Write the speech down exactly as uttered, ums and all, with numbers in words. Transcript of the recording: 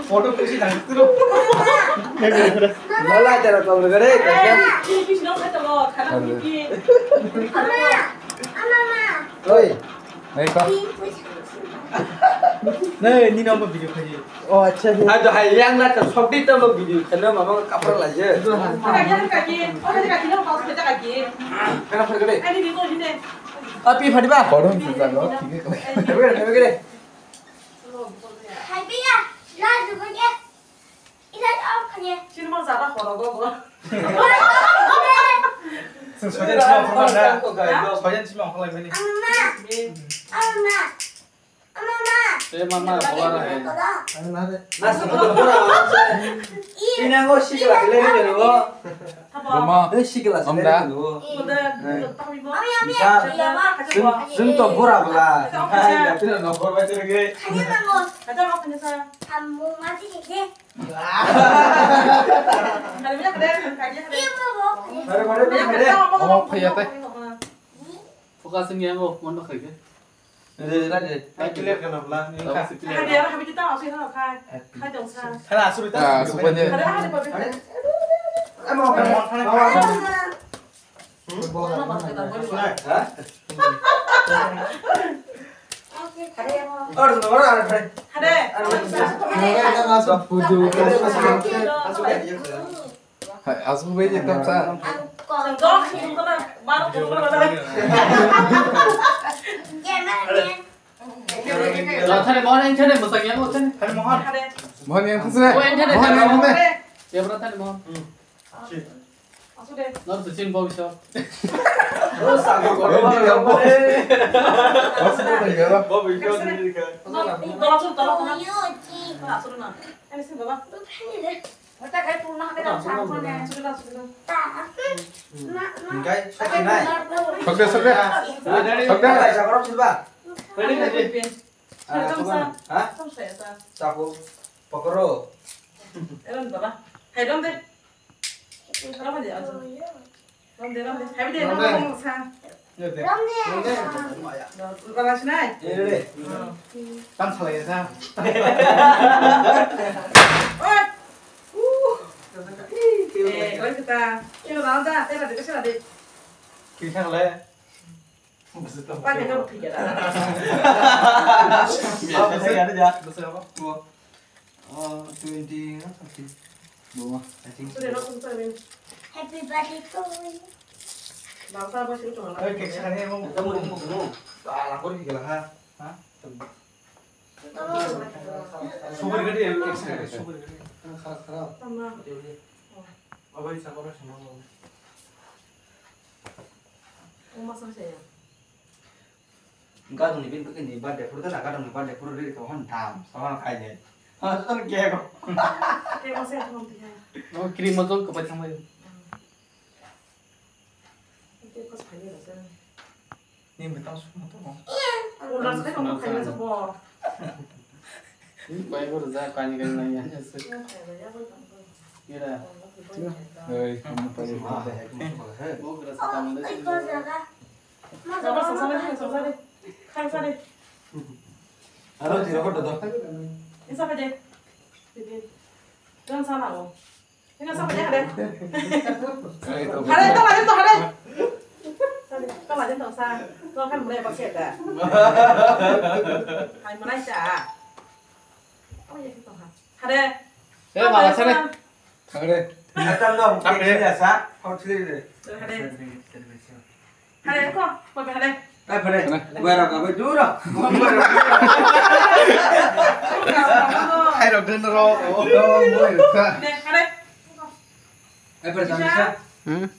Photo kusi nang tiro. Lala jara tong re. Oi. Nei ko. Nei, nini omo video khaji. Oh, acha. Ado hai yang la ta sokdi ta mo video khana mama kapra la je. Kana phar gade. Api phadi ba. Koron se jago, thik hai. Thebe gade, thebe gade. Hai biya, la jugo ye. Ila off khane. Sini mo jaba khoro go go. Sojan sima khoro na. Sojan sima khoro na. Amma. Amma. Amma. Eh, mama, bola na hai. Na sima khoro na. Ina go sikla le le go. Roma. Eh, sikla le le go. Bisa. Sum to bura bula. Hai, ya pina no khoro ba tere ge. Omo phaiya tei. Focus ni yango, mon no khaike. Re, re, re. Hai clear kana bla. Tamo si clear. Hai, asuk bai de. Amo, amo. Hai, asuk bai je tam sa. Thani mohon yang thani, mohon yang thani. Mohon yang thani. Mohon yang thani. Ya, bro, thani mohon. Asuk de. Nor tu ching bau iso. Bau iso ni ka. Asuk na. Asuk na. Asuk na. Sok de, sok de. Sok de. Ready, ready. Ah, sok na. Ha? Sok saya sa. Chaku. Pakoro. Eran baba. Hai dong de. Ramde, ramde. Ramde, ramde. Happy day, ramde. Ramde. Ramde. Ramde. Ramde. Ramde. Ramde. Tam salai sa. Oi. Uh. Eh, kau kita. Kau ramda, tera de, tera de. Kiri sang le. Pakai kau tiga dah. Apa sih ada ya? Besar apa? Dua. Oh, twenty, something. Bawa. I think so. Sudah, langsung sudah, Min. Happy birthday to you. Bangsa apa sih, cuma Eh, cake sana emang. Kita mau, mau, mau. Ah, lapor ke lah, ha? Ha? Super gede ya, cake sana, super gede. Keras, keras. Sama. Apa ini sama, sama, sama? Uma sama saya. Gadong ni bini khe ni birthday phuru ta, gadong ni birthday phuru ri to hon dam, sohor khai de. Ha, son ke ko. Ke mo se thong ti ha. No, cream mo jol ko bai thang bai. Ke ko sai de sa. Ni mi tang sum to. Ko ras khai ko khai sa bo. Ni bai ko za ka ni ka na ya se. Ira. Oi, kamu pai. Bo ras ka mo de. Sabar, sabar, sabar. Khai sa de. Aro tiro ko do. Isa pa de. Bibi. Don sana lo. Ina sa pa de hade. Hade to, hade to, hade. Sa de, to hade to sa. To kan mulai pa se da. Hai mulai sa. Oh ya to ha. Hade. Eh, mala sa de. Thangre. Atam dong, thangre. Sini ya, sa. Hot sini de. Hare. Hare ko, ko hare. Ai, phare. Bai rok, bai duro. Ai, rok den ro. Hare. Ai, phare, sa, sa. Hmm?